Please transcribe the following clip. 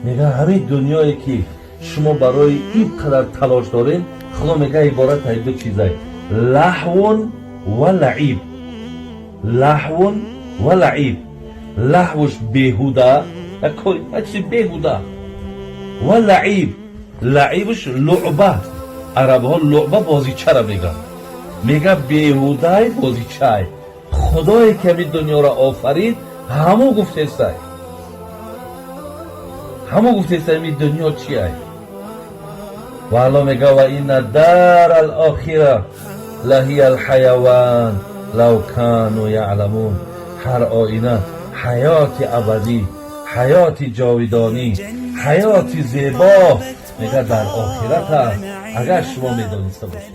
Мега, ҳамин дунёе ки шумо барои ин қадар талош доред, Худо мега, иборат аз ду чизай: لهو ولعب. لهو ولعب. لهو ш беҳуда, як чизи беҳуда, ва لعب, لعب ш لعبة. Арабҳо لعبة бозичара мегӯянд. Мега, беҳудай, бозичай. Худое ки ҳамин дунёро офарид, ҳамо гуфтестай, ҳамо гуфтестай, ҳамин дунё чиай. Ва Алло мега: وإن الدار الآخرة لهي الحيوان لو كانوا يعلمون. Ҳар оина ҳаёти абадӣ, ҳаёти ҷовидонӣ, ҳаёти зебо, мега, дар охират аст, агар шумо медониста бошед.